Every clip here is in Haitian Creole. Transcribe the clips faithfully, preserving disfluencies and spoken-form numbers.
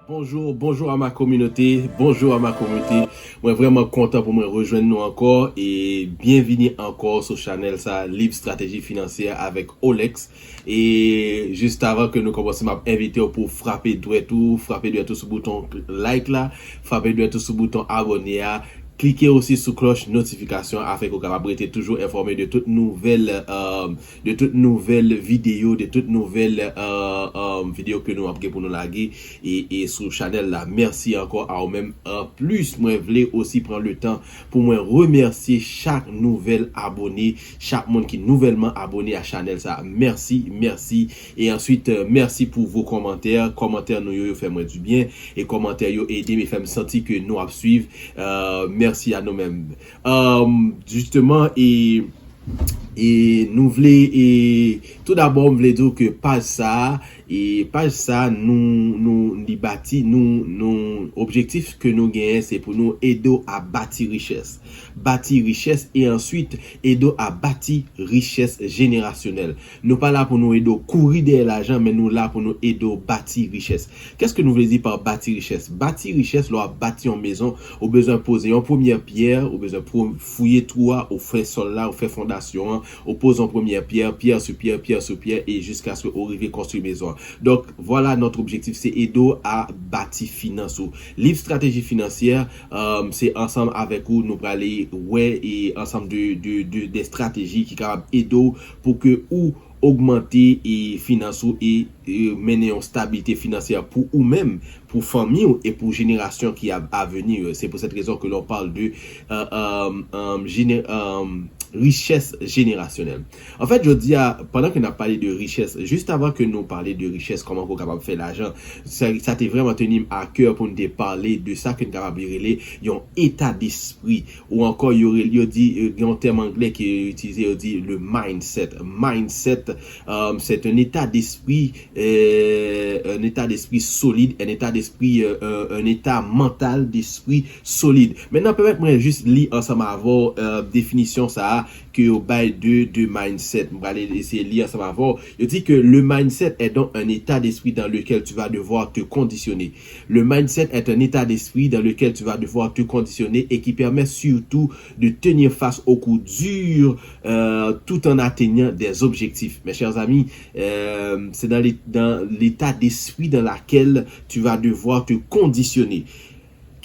Bonjour, bonjour à ma communauté, bonjour à ma communauté. Mwen vrèman kontan pou mwen rejwenn nou ankò e byenvini ankò sou chanèl sa, Liv Strateji Finansyè avèk Olex. E jis avan ke nou kòmanse, m ap envite w pou w frape dwèt ou, frape dwèt ou sou bouton like la, frape dwèt ou sou bouton abòne a, klike osi sou klòch notifikasyon afin ke w kapab rete toujou enfòme de tout nouvèl, euh, de tout nouvèl videyo, de tout nouvèl, euh, euh, videyo ke nou ap gen pou nou lage e, e sou chanèl la. Mèsi ankò a ou menm. Anplis, mwen vle osi pran le tan pou mwen remèsye chak nouvèl abòne, chak moun ki nouvèlman abòne a chanèl sa. Mèsi, mèsi. E answit, euh, mèsi pou vo kòmantè. Kòmantè nou yo, yo fè mwen di byen. E kòmantè yo ede m e fè m santi ke nou ap swiv. Euh, mèsi a nou menm. Euh, jisteman, e, e nou vle, e tou dabò, m vle di w ke paj sa a, e paj sa a, nou, nou, li bati, nou, nou, objektif ke nou genyen, se pou nou ede w a bati richès. Bati richès e answit ede w a bati richès jenerasyonèl. Nou pa la pou nou ede w kouri dèyè lajan, men nou la pou nou ede w bati richès. Kèske nou vle di pa bati richès? Bati richès, lè w ap bati yon mezon, ou bezwen poze yon premyè pyè, ou bezwen pou fouye twou a, ou fè sòl la, ou fè fondasyon an, ou poze yon premyè pyè, pyè sou pyè, pyè sou pyè, e jiskaske ou rive konstwi mezon an. Donk, vwala, nòt objektif, se ede w a bati finans ou. Liv Strateji Finansyè, um, se ansanm avèk ou nou prale wè e ansanm de, de, de, de strateji ki kapab ede w pou ke ou ogmante e finans ou e, e mennen yon stabilite finansyè pou ou menm, pou fanmi w e pou jenerasyon ki ap avni yo. Se pou sèt rezon ke lè w pale de, euh, euh, euh, jene-, euh, richès jenerasyonèl. Anfèt, jodi a, pandan ke n ap pale de richès, jis avan ke nou pale de richès, kòman ke w kapab fè lajan, sa, sa te vrèman teni m a kè pou n te pale de sa ke n kapab rele yon eta despri. Ou ankò, yo, yo di, euh, gen yon tèm anglè ke yo itilize, yo di le mindset. Mindset, euh, c'est un état d'esprit, euh, un état d'esprit solide, un état d'esprit, euh, un, un état mental d'esprit solide. Mentnan, pèmèt mwen jis li ansanm avè w, euh, definisyon sa a ke yo bay de, de mindset. M prale eseye li ansanm avè w. Yo di ke le mindset est donc un état d'esprit dans lequel tu vas devoir te conditionner. Le mindset est un état d'esprit dans lequel tu vas devoir te conditionner et qui permet surtout de tenir face aux coups durs, euh, tout en atteignant des objectifs. Mes chers amis, euh, c'est dans l'é-, dans l'état d'esprit dans laquelle tu vas devoir te conditionner.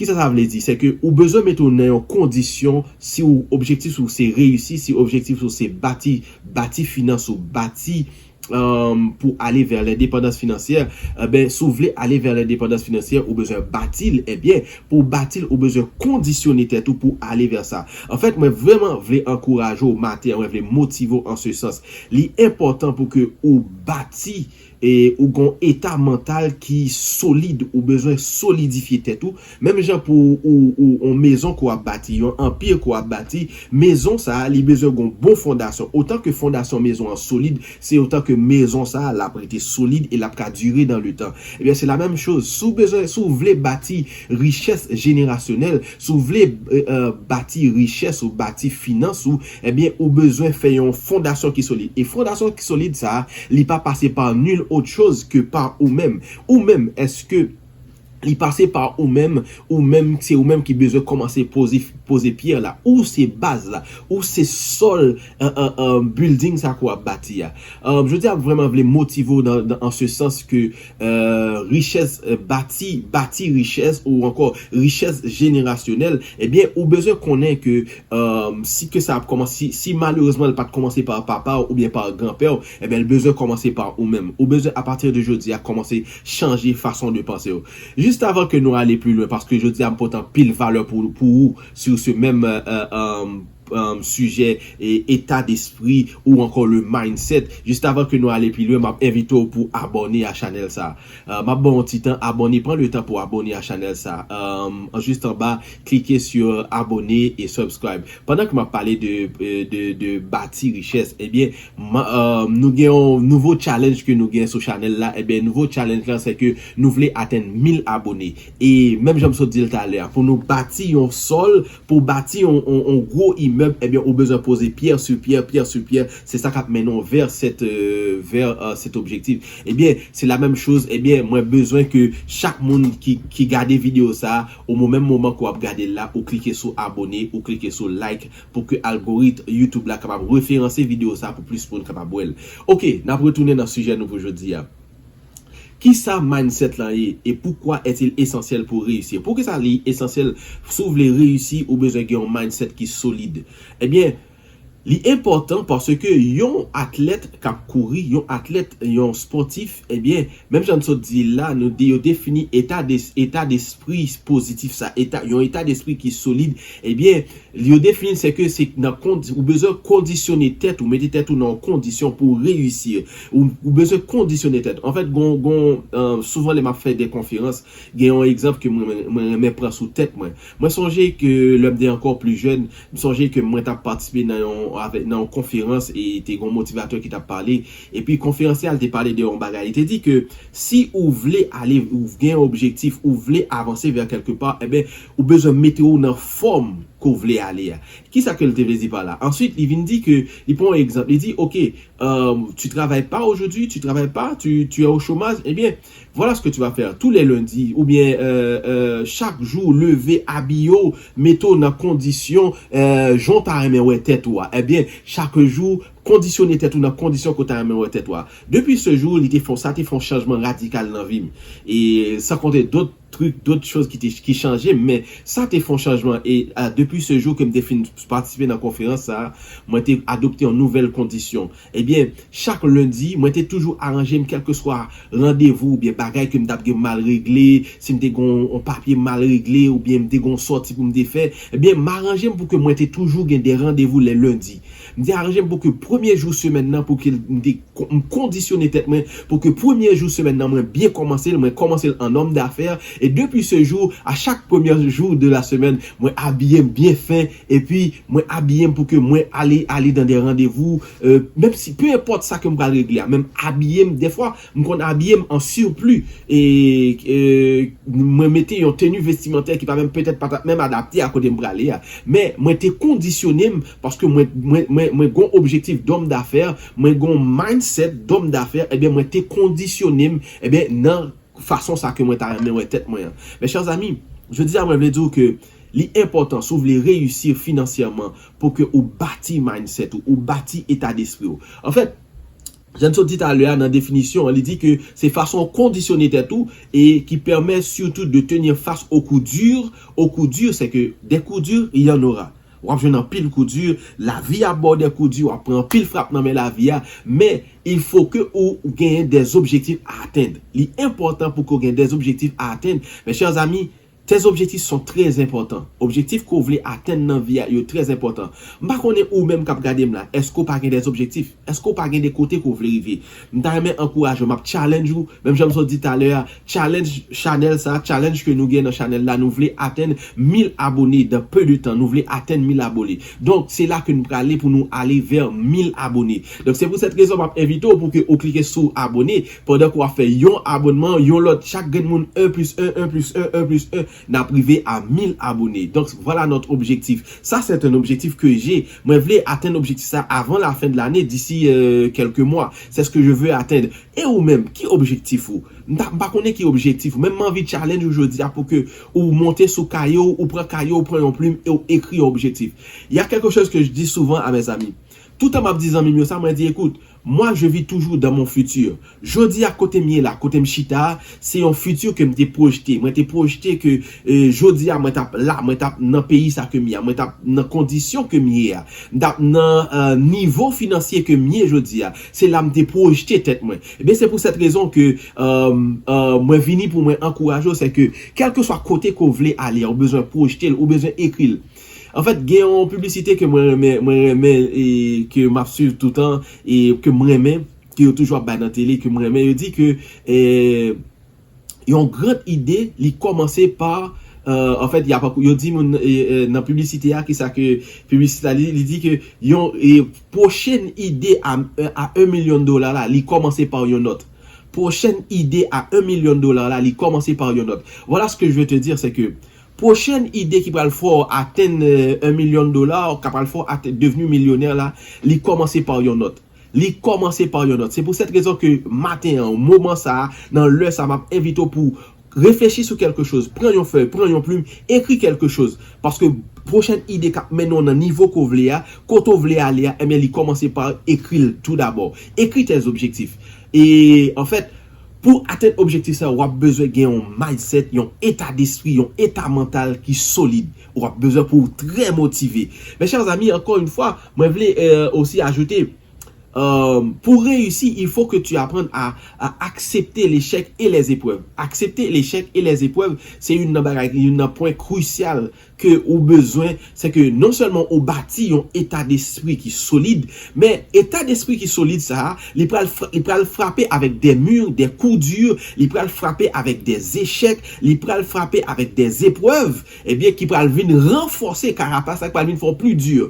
Kisa sa vle di? Se ke ou bezwen mete w nan yon kondisyon, si w, objektif ou se reyisi, si objektif ou se bati, bati finans ou, bati, um, pou ale vè lendepandans finansyè, e ben, si w vle ale vè lendepandans finansyè, ou bezwen bati l, e ben, pou w bati l, ou bezwen kondisyone tèt ou pou ale vè sa. Anfèt, mwen vrèman vle ankouraje w maten an, mwen vle motive w an se sans. Li enpòtan pou ke ou bati e ou gon eta mantal ki solid, ou bezwen solidifye tèt ou. Menm jan pou ou, ou, yon mezon ke w ap bati, yon anpi ke w ap bati, mezon sa a, li bezwen gon bon fondasyon. Otan ke fondasyon mezon an solid, se otan ke mezon sa a, l ap rete solid e l ap ka dire dans le temps. Ebyen, se la menm choz. Si w bezwen, si w vle bati richès jenerasyonèl, si w vle, euh, euh, bati richès ou bati finans ou, ebyen, ou bezwen fè yon fondasyon ki solid. E fondasyon ki solid sa a, li pa pase pa nil ot choz ke pa ou menm. Ou menm, èske li pase pa ou menm, ou menm, se ou menm ki bezwen kòmanse poze, poze pyè la, ou se baz la, ou se sòl, euh, euh, euh, building sa ke w ap bati a. Euh, jodi a, m vrèman vle motive w nan, nan, an se sans ke, euh, richès, euh, bati, bati richès ou ankò richès jenerasyonèl, ebyen, ou bezwen konnen ke, euh, si ke sa ap kòmanse, si, si malerezman li pa t kòmanse pa papa w oubyen pa granpè w, ebyen, li bezwen kòmanse pa ou menm. Ou bezwen, apati de jodi a, kòmanse chanje fason de panse w. Jis avan ke nou ale pli lwen, paske jodi a, m pote anpil valè pou, pou ou, sou se menm, euh, euh, euh, um, sijè e eta despri ou ankò le mindset. Jis avan ke nou ale pi lwen, m ap envite w pou abòne a chanèl sa. Euh, m ap ba w yon ti tan abòne, pran le tan pou abòne a chanèl sa. Euh, an jis anba, klike sur abonner et subscribe. Pandan ke m ap pale de, euh, de, de bati richès, ebyen, ma, euh, nou gen yon nouvo challenge ke nou gen sou chanèl la. Ebyen, nouvo challenge la, se ke nou vle atenn mil abòne. E menm jan m sot di l talè a, pou nou bati yon sòl, pou bati yon, yon, yon gwo imaj, Ebyen, ou bezwen poze pierre sur pierre, pierre sur pierre. Se sa k ap mennen w vers cette, euh, vers, euh, cet objectif. Ebyen, c'est la même chose. Ebyen, mwen bezwen ke chak moun ki, ki gade videyo sa, o menm moman ke w ap gade l la, ou klike sou abone, ou klike sou like, pou ke algoritm YouTube la kapab referanse videyo sa pou plis moun kapab wè l. Ok, n ap retounen nan sijè nou pou jodi a. Kisa mindset lan ye e pourquoi est-il essentiel pour réussir? Poukisa li esansyèl? Si w vle reyisi, ou bezwen gen yon mindset ki solid. Ebyen, li enpòtan paske yon atlèt k ap kouri, yon atlèt, yon spòtif, ebyen, menm jan n sot di l la, nou de, yo defini eta de, eta despri pozitif sa, eta, yon eta despri ki solid, ebyen, yo defini l se ke se nan kondi, ou bezwen kondisyone tèt ou, mete tèt ou nan yon kondisyon pou w reyisi. Ou, ou bezwen kondisyone tèt. Anfèt, gon, gon, euh, souvan lè m ap fè de konferans, gen yon egzanp ke mwen, mwen, mwen renmen pran sou tèt mwen. Mwen sonje ke lè m te ankò pli jèn, m sonje ke mwen t ap patisipe nan yon, avèk, nan yon konferans e te gen yon motivatè ki t ap pale. Epi konferans la, li te pale de yon bagay. Li te di ke si ou vle ale, ou gen yon objektif, ou vle avanse vè kèlke pa, ebyen, ou bezwen mete w nan fòm ke w vle ale a. Kisa ke l te vle di pa la? Answit, li vin di ke, li pran yon egzanp, li di, ok, euh, tu travailles pas aujourd'hui, tu travailles pas, tu, tu es au chômage, ebyen, voilà ce que tu vas faire. Tous les lundis, oubyen, euh, euh, chak jou, leve, abiye w, mete w nan kondisyon, euh, jan w ta renmen wè tèt ou a. Ebyen, chak jou, kondisyone tèt ou nan kondisyon ke w ta renmen wè tèt ou a. Depi se jou, li te fè, sa te fè yon chanjman radikal nan vi m. E san konte dòt trik, dòt choz ki te, ki chanje m, men sa te fè yon chanjman. E, a, depi se jou ke m te fin patisipe nan konferans sa a, mwen te adopte yon nouvèl kondisyon. Ebyen, chak lendi, mwen te toujou aranje m, kèlkeswa randevou oubyen bagay ke m t ap gen mal regle, si m te gen yon, yon papye mal regle oubyen m te gen yon sòti pou m te fè, ebyen, m aranje m pou ke mwen te toujou gen de randevou lè lendi. M te aranje m pou ke premye jou semèn nan, pou ke m te kon-, m kondisyone tèt mwen, pou ke premye jou semèn nan, mwen byen kòmanse l, mwen kòmanse l an nòm dafè, e depi se jou, a chak premye jou de la semèn, mwen abiye m byen fen, epi mwen abiye m pou ke mwen ale, ale dan de randevou, euh, menm si, pe enpòt sa ke m pral regle a, men m abiye m, dèfwa, m konn abiye m an sipli, e, e mwen mete yon teni vestimantè ki pa menm, petèt pa t ap menm adapte a kote m prale a. Men mwen te kondisyone m paske mwen, mwen, mwen, mwen gon objektif dòm dafè, mwen gon mindset dòm dafè, ebyen mwen te kondisyone m, ebyen nan fason sa ke mwen ta renmen wè tèt mwen an. Mes chers amis, jodi a mwen vle di w ke li enpòtan si w vle reyisi finansyèman pou ke ou bati mindset ou, ou bati eta despri w. Anfèt, jan n sot di talè a nan definisyon an, li di ke se fason w kondisyone tèt ou e qui permet surtout de tenir face aux coups durs. Aux coups durs, c'est que des coups durs, il y en aura. W ap jwenn anpil kou di, lavi ap ba w de kou di, w ap pran anpil frap nan men lavi a, men il faut que ou genyen des objectifs à atteindre. Li enpòtan pou ke w gen des objectifs à atteindre. Mes chers amis, tes objectifs sont très importants. Objektif ke w vle atenn nan vi a, yo trè enpòtan. M pa konnen ou menm k ap gade m la, èske w pa gen des objectifs? Èske w pa gen de kote ke w vle rive? M ta renmen ankouraje w, m ap challenge ou, menm jan m sot di talè a, challenge chanèl sa, challenge ke nou gen nan chanèl la, nou vle atenn mil abone dans peu de temps, nou vle atenn mil abone. Donk, se la ke nou prale pou nou ale vè mil abone. Donk, se pou sèt rezon m ap envite w pou ke ou klike sou abone, pandan ke w ap fè yon abònman, yon lòt, chak grenn moun, un plus un, un plus un, un plus un, n ap rive a mil abone. Donk, voilà notre objectif. Ça, c'est un objectif que j'ai. Mwen vle atenn objektif sa avan la fen de lane, d'ici, euh, quelques mois. C'est ce que je veux atteindre. E ou menm, ki objektif ou? M ta, m pa konnen ki objektif ou. Men m anvi challenge ou jodi a pou ke ou monte sou kaye w, ou pran kaye w, ou pran yon plim e w ekri yon objektif. Il y a quelque chose que je dis souvent à mes amis. Toutan m ap di zanmi m yo sa, mwen di, écoute, moi, je vis toujours dans mon futur. Jodi a, kote m ye la, kote m chita a, se yon futur ke m te pwojte. Mwen te pwojte ke, eh, jodi a, mwen t ap la, mwen t ap nan peyi sa ke m ye a, mwen t ap nan kondisyon ke m ye a, m t ap nan, eh, nivo finansye ke m ye jodi a. Se la m te pwojte tèt mwen. Ebyen, se pou sèt rezon ke, eh, eh, mwen vini pou mwen ankouraje w, se ke kèlkeswa kote ke w vle ale a, ou bezwen pwojte l, ou bezwen ekri l. Anfèt, gen yon piblisite ke mwen renmen, mwen renmen e ke m ap swiv toutan e ke m renmen, ke yo toujou ap bay nan tele, ke m renmen, yo di ke, eh, yon gran ide, li kòmanse pa, eh, anfèt, y ap, yo di moun, eh, eh, nan piblisite a, kisa ke piblisite a, li, li di ke yon, eh, pwochèn ide a, a un milyon dola la, li kòmanse pa yon nòt. Pwochèn ide a un milyon dola la, li kòmanse pa yon nòt. Voilà ce que je veux te dire, c'est que Pwochèn ide ki pral fè w atenn, euh, un million de dollars, ki pral fè w atenn, devni milyonè la, li kòmanse pa yon nòt. Li kòmanse pa yon nòt. Se pou sèt rezon ke maten an, moman sa a, nan lè sa a, m ap envite w pou reflechi sou kèlke choz. Pran yon fèy, pran yon plim, ekri kèlke choz. Paske pwochèn ide k ap mennen w nan nivo ke w vle a, kote w vle ale a, ebyen, li kòmanse pa ekri l tou dabò. Écris tes objectifs. E, anfèt, pou atenn objektif sa, w ap bezwen gen yon mindset, yon eta despri, yon eta mantal ki solid. W ap bezwen pou w trè motive. Mes chers amis, encore une fois, mwen vle, euh, aussi ajouter, euh, pour réussir, il faut que tu apprennes à, à accepter l'échec et les épreuves. Accepter l'échec et les épreuves, se youn nan bagay, youn nan pwen krisyal ke ou bezwen, se ke non sèlman ou bati yon eta despri ki solid, men eta despri ki solid sa a, li pral fra-, li pral frape avèk des murs, des coups durs, li pral frape avèk des échecs, li pral frape avèk des épreuves, ebyen, ki pral vin ranfòse karapas la, ki pral vin fè w pli di.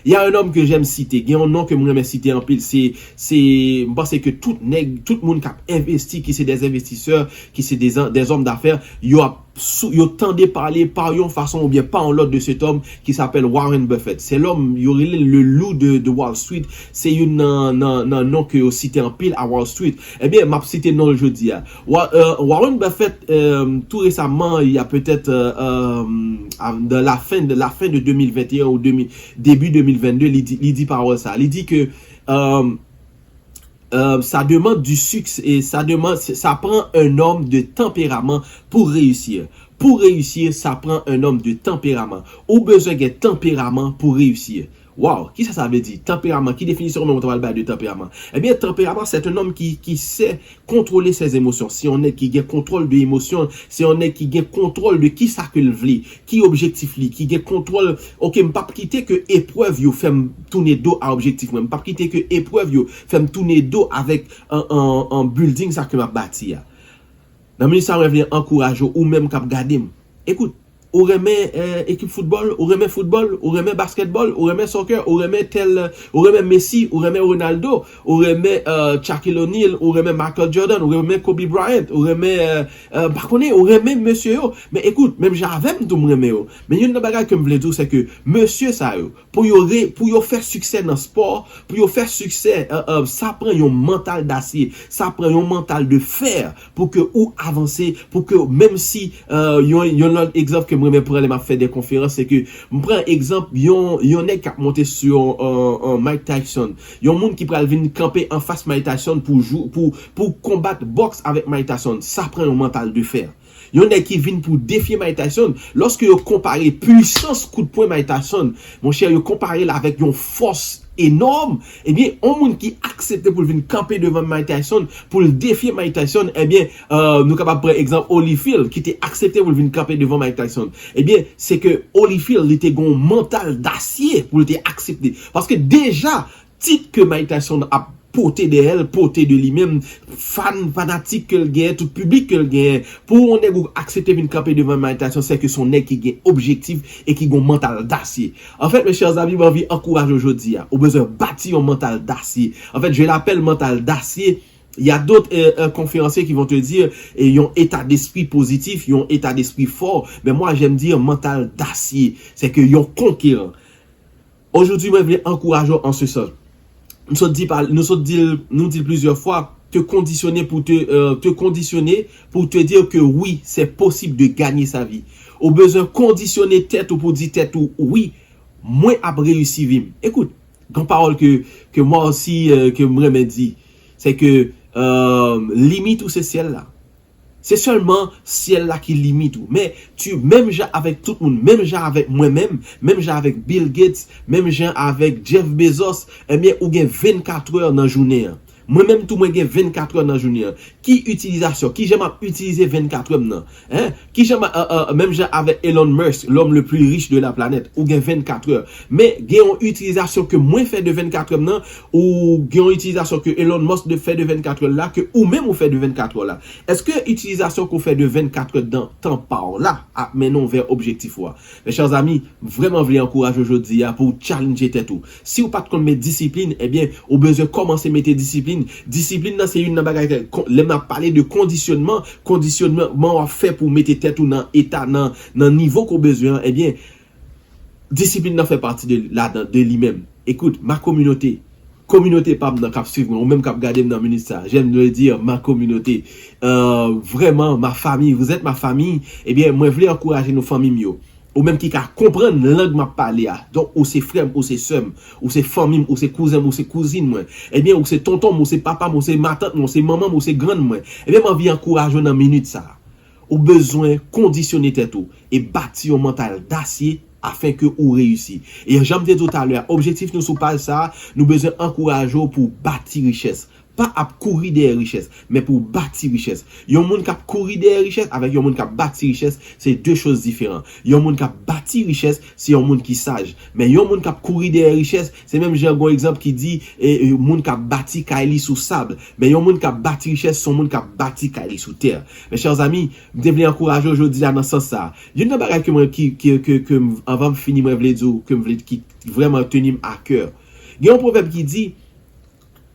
Il y a un homme que j'aime citer, gen yon non ke m renmen site anpil, se, se, m panse ke tout nèg, tout moun k ap envesti, ki se des investisseurs, ki se des, des hommes d'affaires, yo ap sou, yo tande pale pa yon fason oubyen pa yon lòt de cet homme qui s'appelle Warren Buffett. Se lòm, yo rele le loup de, de Wall Street. Se youn nan, nan, nan non ke yo site anpil a Wall Street. Ebyen, m ap site non l jodi a. Wa-, euh, Warren Buffett, euh, tou resaman, il y a peut-être, euh, euh, à, dans la fin de, la fin de deux mille vingt et un ou deux mille, début deux mille vingt-deux, li di, li di pawòl sa. Li di ke, euh, euh, ça demande du succès, ça demande, ça prend un homme de tempérament pour réussir. Pour réussir, ça prend un homme de tempérament. Ou bezwen gen tanperaman pou reyisi. Wow, kisa sa vle di? Tanperaman, ki definisyon mwen ta pral bay de tanperaman? Ebyen, tanperaman, c'est un homme qui, qui sait contrôler ses émotions. Se yon nèg ki gen kontwòl de emosyon, se yon nèg ki gen kontwòl de kisa ke l vle, ki objektif li, ki gen kontwòl. Ok, m p ap kite ke eprèv yo fè m tounen do a objektif mwen. M p ap kite ke eprèv yo fè m tounen do avèk an, an, an building sa ke m ap bati a. Nan minit sa, mwen vle ankouraje w, ou menm k ap gade m. Ekout, ou renmen, eh, ekip foutbòl, ou renmen foutbòl, ou renmen baskètbòl, ou renmen soccer, ou renmen tèl, ou renmen Messi, ou renmen Ronaldo, ou renmen, eh, Shaquille O'Neal, ou renmen Michael Jordan, ou renmen Kobe Bryant, ou renmen, eh, eh, m pa konnen, ou renmen mesye yo. Men ekout, menm jan avè m tou, m renmen yo. Men youn nan bagay ke m vle di w, se ke mesye sa yo, pou yo re-, pou yo fè siksè nan spò, pou yo fè siksè, eh, eh, sa pran yon mantal dasye, sa pran yon mantal de fè pou ke ou avanse, pou ke menm si, eh, yon, yon lòt egzanp ke m renmen pran lè m ap fè de konferans, se ke m pran egzanp yon, yon nèg k ap monte sou yon, eh, eh, Mike Tyson, yon moun ki pral vin kanpe anfas Mike Tyson pou jou-, pou, pou konbat bòks avèk Mike Tyson, sa pran yon mantal de fè. Yon nèg ki vin pou defye Mike Tyson, lòske yo konpare pwisans kout pwen Mike Tyson, monchè, yo konpare l avèk yon fòs enòm, ebyen, yon moun ki aksepte pou l vin kanpe devan Mike Tyson, pou l defye Mike Tyson, ebyen, eh, nou kapab pran egzanp Holyfield, ki te aksepte pou l vin kanpe devan Mike Tyson. Ebyen, se ke Holyfield, li te gen yon mantal dasye pou l te aksepte. Paske deja, tit ke Mike Tyson ap pote dèyè l, pote de li menm, fan, fanatik ke l genyen, tout piblik ke l genyen. Pou yon nèg ou aksepte vin kanpe devan Mike Tyson, se ke se yon nèg ki gen objektif e ki gen yon mantal dasye. Anfèt, mes chers amis, mwen anvi ankouraje w jodi a. Ou bezwen bati yon mantal dasye. Anfèt, je l'appelle mantal dasye. Il y a d'autres, euh, euh, conférenciers qui vont te dire, eh, yon état d'esprit positif, yon état d'esprit fort. Mais moi, j'aime dire mental d'acier. C'est que yon conquérant. Aujourd'hui, mwen vle ankouraje w an se sans. Nou sot di pa, nou sot di l, nou di l plizyè fwa, te kondisyone pou te, euh, te kondisyone pou te dire que oui, c'est possible de gagner sa vie. Ou bezwen kondisyone tèt ou pou di tèt ou, wi, mwen ap reyisi vi m. Ekout, gen pawòl ke, ke mwen osi, euh, ke m renmen di, se ke, euh, limit ou se syèl la. Se sèlman syèl la ki limit ou. Men, tu, menm jan avèk tout moun, menm jan avèk mwen menm, menm jan avèk Bill Gates, menm jan avèk Jeff Bezos, ebyen, ou gen vennkatrè nan jounen an. Mwen menm tou, mwen gen vennkatrè nan jounen an. Ki itilizasyon, ki jan m ap itilize vennkatrè m nan? Hein? Ki jan m a, euh, euh, menm jan avèk Elon Musk, l'homme le plus riche de la planète, ou gen vennkatrè. Men, gen yon itilizasyon ke mwen fè de vennkatrè m nan, ou gen yon itilizasyon ke Elon Musk de, fè de vennkatrè l la, ke ou menm ou fè de vennkatrè w la. Èske itilizasyon ke w fè de vennkatrè dan tan pa w la ap mennen w vè objektif ou a? Mes chers amis, m vrèman vle ankouraje w jodi a pou w challenge tèt ou. Si w pa t konn met disiplin, ebyen, ou bezwen kòmanse mete disiplin. Disiplin nan se youn nan bagay ke, kon- lè m ap pale de kondisyonman, kondisyonman w ap fè pou w mete tèt ou nan eta, nan, nan nivo ke w bezwen an, ebyen, disiplin nan fè pati de, ladan, de li menm. Écoute, ma communauté, kominote pa m nan k ap swiv mwen, ou menm k ap gade m nan minit sa, j'aime le dire, ma communauté, euh, vraiment, ma famille, vous êtes ma famille, ebyen, mwen vle ankouraje nou fanmi m yo. Ou menm ki ka konprann lang m ap pale a. Donk, ou se frè m, ou se sè m, ou se fanmi m, ou se kouzen m, ou se kouzin mwen. Ebyen, ou se tonton m, ou se papa m, ou se matant mwen, ou se manman m, ou se grann mwen. Ebyen, m anvi ankouraje w nan minit sa a. Ou bezwen kondisyone tèt ou e bati yon mantal dasye afin ke ou reyisi. E jan m te di w talè a, objektif nou sou paj sa a, nou bezwen ankouraje w pou w bati richès. Pa ap kouri dèyè richès, men pou w bati richès. Yon moun k ap kouri dèyè richès avèk yon moun k ap bati richès, se de choz diferan. Yon moun k ap bati richès, se yon moun ki saj. Men yon moun k ap kouri dèyè richès, se menm jan gon egzanp ki di, e, e, moun k ap bati kay li sou sab. Men yon moun k ap bati richès, se yon moun k ap bati kay li sou tè. Mes chers amis, m te vle ankouraje w jodi a nan sans sa a. Youn nan bagay ke mwen, ki, ke, ke, ke m, anvan m fini, mwen vle di w, ke m vle, ki vrèman teni m a kè. Gen yon pwovèb ki di,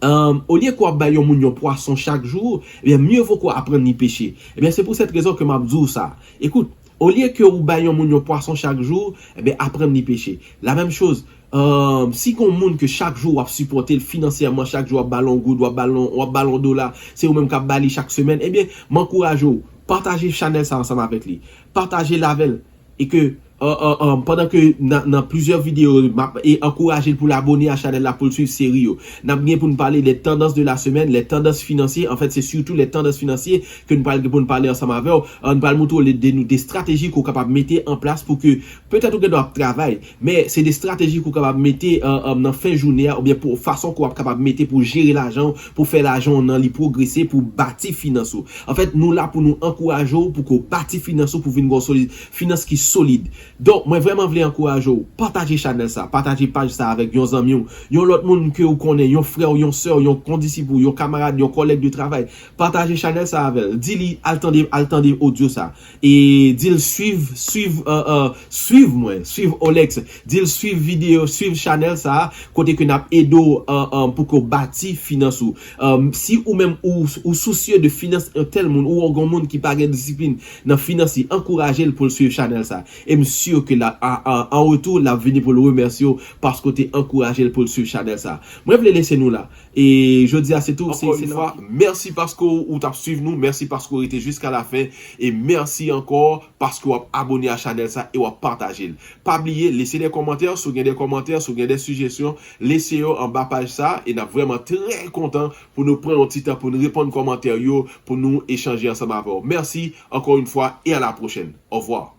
Um, olye ke w ap bay yon moun yon pwason chak jou, ebyen, mieux vaut ke w aprann li peche. Ebyen, se pou sèt rezon ke m ap di w sa. Écoute, olye ke w bay yon moun yon pwason chak jou, ebyen, aprann li peche. La menm choz, um, si gon moun ke chak jou w ap sipòte l finansyèman, chak jou w ap ba l yon goud, w ap ba l yon, w ap ba l yon dola, se ou menm k ap ba li chak semèn, ebyen, m ankouraje w, pataje chanèl sa ansanm avèk li. Pataje l avè l. E ke, euh, euh, euh, pandan ke nan, nan plizyè videyo, m ap, e ankouraje l pou l abone a chanèl la, pou l swiv seri yo. N ap gen pou n pale de tandans de la semèn, les tendances financières. An fèt, se sitou les tendances financières ke n pral gen pou n pale ansanm avè w. Euh, n pral montre w de, de, de strateji ke w kapab mete an plas pou ke, petèt ou gen dwa ap travay, men se de strateji ke w kapab mete, euh, euh, nan fen jounen an, oubyen pou fason ke w ap kapab mete pou jere lajan w, pou fè lajan w nan li pwogrese, pou bati finans ou. An fèt, nou la pou nou ankouraje w, pou ke w bati finans ou, pou vin gen yon soli-, finans ki solid. Donk, mwen vrèman vle ankouraje w, pataje chanèl sa, pataje paj sa avèk yon zanmi w, yon lòt moun ke w konnen, yon frè w, yon sè w, yon kondisip ou, yon kamarad, yon kòlèg de travay. Pataje chanèl sa avè l. Di li, al tande, al tande odyo sa. E di l swiv, swiv, euh, euh, swiv mwen, swiv Olex. Di l swiv videyo, swiv chanèl sa, kote ke n ap ede w, euh, euh, pou ke w bati finans ou. Euh, si ou menm ou, ou sousye de finans yon tèl moun, ou yon moun ki pa gen disiplin nan finans li, ankouraje l pou l swiv chanèl sa. E m si ke la, a, a, an retou, l ap vini pou l remèsye w paske w te ankouraje l pou l swiv chanèl sa. Mwen vle lese nou la. E jodi a, se tou. Ankò yon fwa, mèsi paske w, w t ap swiv nou, mèsi paske w rete jiska la fen, e mèsi ankò paske w ap abone a chanèl sa e w ap pataje l. Pa bliye, lese de kòmantè, si w gen de kòmantè, si w gen de sijesyon, lese yo anba paj sa, e n ap vrèman trè kontan pou nou pran yon ti tan pou nou reponn kòmantè yo, pou nou echanje ansanm avè w. Mèsi ankò yon fwa e a la pwochèn. Au revoir.